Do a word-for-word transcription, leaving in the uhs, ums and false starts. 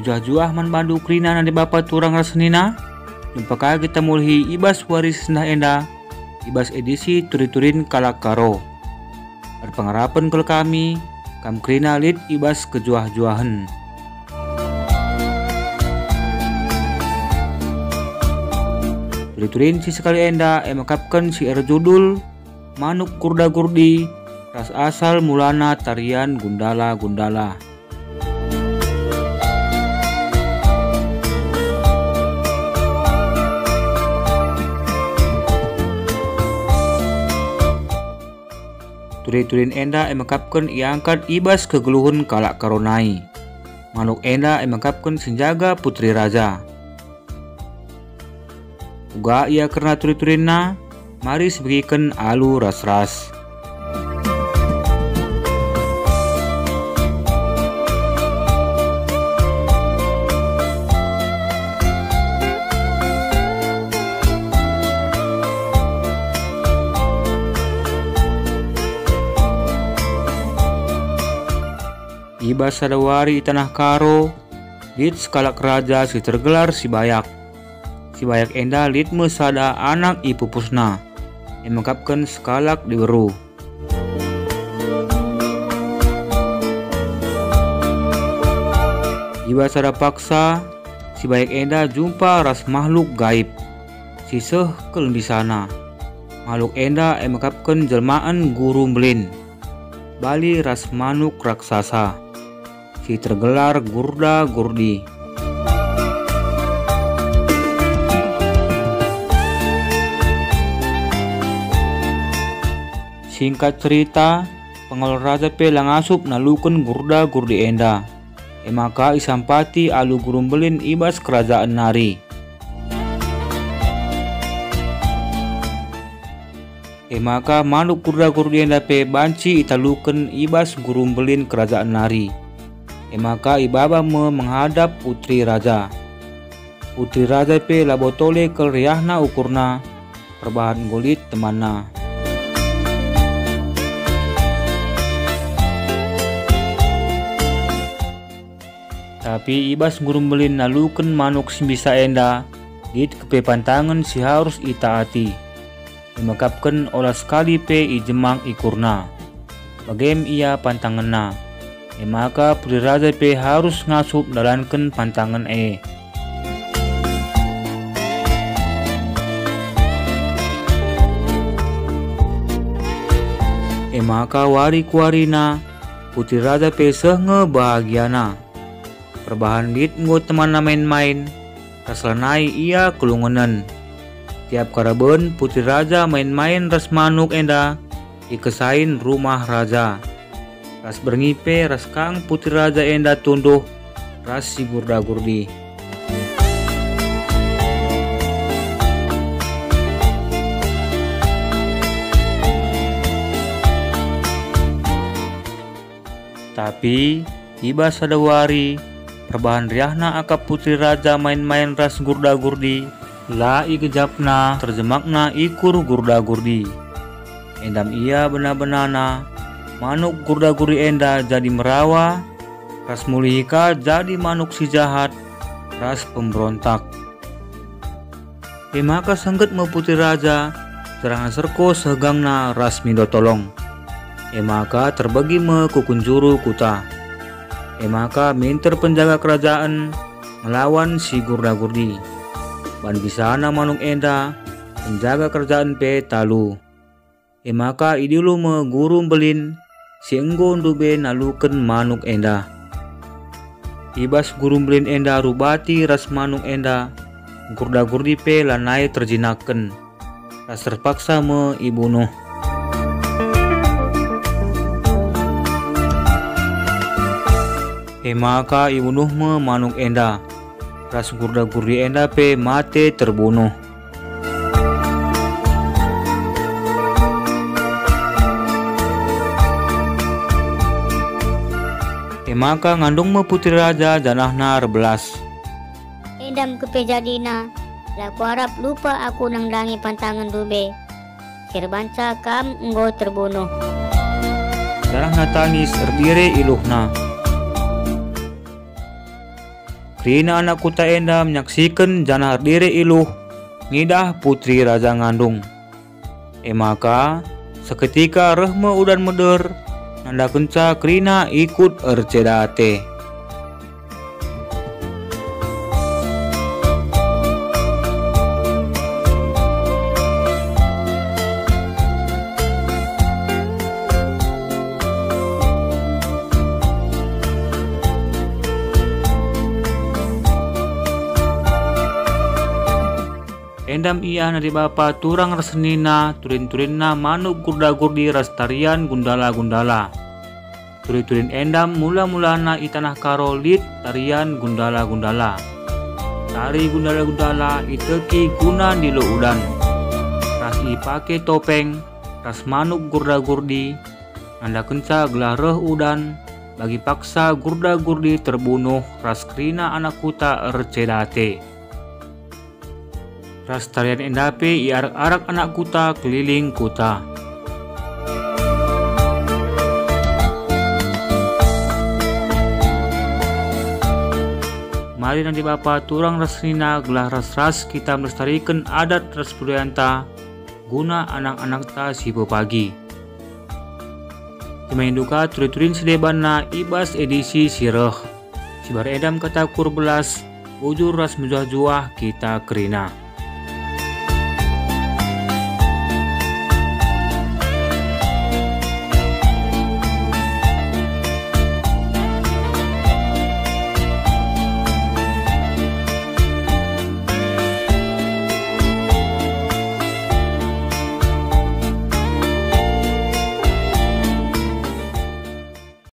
Mejuah-juah man bandu kerina nande bapa turang ras senina, jumpa ka kita mulihi i bas wari si sendah enda, i bas edisi Turi-turin Kalak Karo. Erpengarapen kal kami, kam kerina lit i bas kejuah-juahen. Turi-turin si sekali enda e mekapken si erjudul Manuk Gurda-gurdi ras asal mulana tarian Gundala-gundala. Turi-turin enda e mekapken iangkat i bas kegeluhen kalak Karo nai. Manuk enda e mekapken si njaga Putri Raja. Uga ia kerna turi-turinna, mari sibegiken alu ras-ras. I bas sada wari i tanah Karo, lit sekalak raja si tergelar Sibayak. Sibayak enda lit me sada anak ipupusna, e mekapken sekalak diberu. I bas sada paksa, Sibayak enda jumpa ras mahluk gaib si seh kal mbisana. Mahluk enda e mekapken jelmaen Guru Mbelin, bali ras manuk raksasa si tergelar Gurda-gurdi. Singkat cerita, pengawal raja pe la ngasup naluken Gurda-gurdi enda. E maka isampati alu Guru Mbelin i bas kerajaen nari. E maka manuk Gurda-gurdi enda pe banci italuken i bas Guru Mbelin kerajaen nari. E maka ibaba me menghadap Putri Raja. Putri Raja pe labo tole kal riahna ukurna, perbahan enggo lit temanna. Tapi i bas Guru Mbelin naluken manuk si mbisa enda, lit kepe pantangen si harus itaati. Imekapken ola sekali pe ijemang ikurna. Bagem ia pantangenna. E maka putri raja pe harus ngasup ndalanken pantangen e. E maka wari kuarina, putri raja pe seh nge bahagiana. Perbahan lit enggo temanna main-main, ras lanai ia kelungenen. Tiap karaben putri raja main-main ras manuk enda ikesain rumah raja. Ras berngi pe ras kang putri raja enda tunduh ras si gurda-gurdi. Tapi i bas sada wari, perbahan riahna akap putri raja main-main ras gurda-gurdi, la igejapna terjemakna ikur gurda-gurdi. Endam ia bena-benana, manuk gurda-gurdi enda jadi merawa, ras mulihi ka jadi manuk si jahat ras pemberontak. E maka sengget me putri raja, Terang serko seh gangna ras mindo tolong. E maka terbegi me ku kunjuru kuta. E maka minter penjaga kerajaen ngelawan si gurda-gurdi. Ban bisana manuk enda, penjaga kerajaen pe talu. E maka idilu me guru mbelin si enggo ndube naluken manuk enda. I bas guru mbelin enda rubati ras manuk enda, gurda-gurdi pe lanai terjinakken, ras terpaksa me ibunuh. E maka ibunuh me manuk enda, ras gurda-gurdi enda pe mate terbunuh. E maka ngandung me putri raja janahna erbelas. Enda me kepe jadina, la kuarap lupa aku nandangi pantangen ndube, si erbanca kam enggo terbunuh. Janahna tangis erdire iluhna. Kerina anak kuta enda menyaksiken janah erdire iluh ngidah putri raja ngandung. E maka, seketika reh me udan meder, nandakenca kerina ikut erceda ate. Enda me ia nari bapa turang ras senina, turin-turinna manuk gurda-gurdi ras tarian gundala-gundala. Turin-turin enda mula-mulana i tanah Karo lit tarian gundala-gundala. Tari gundala-gundala iteki guna ndilo udan, ras ipake topeng, ras manuk gurda-gurdi, nandakenca gelah reh udan, bagi paksa gurda-gurdi terbunuh ras kerina anak kuta erceda ate. Ras tarian enda pe iarak-arak anak kuta keliling kuta. Mari nande bapa turang ras senina gelah ras-ras kita melestariken adat ras budayanta guna anak-anakta si pepagi. Jemahindu ka turi-turin si debanna i bas edisi si reh. Si bar enda me kataku erbelas, bujur ras mejuah-juah kita kerina.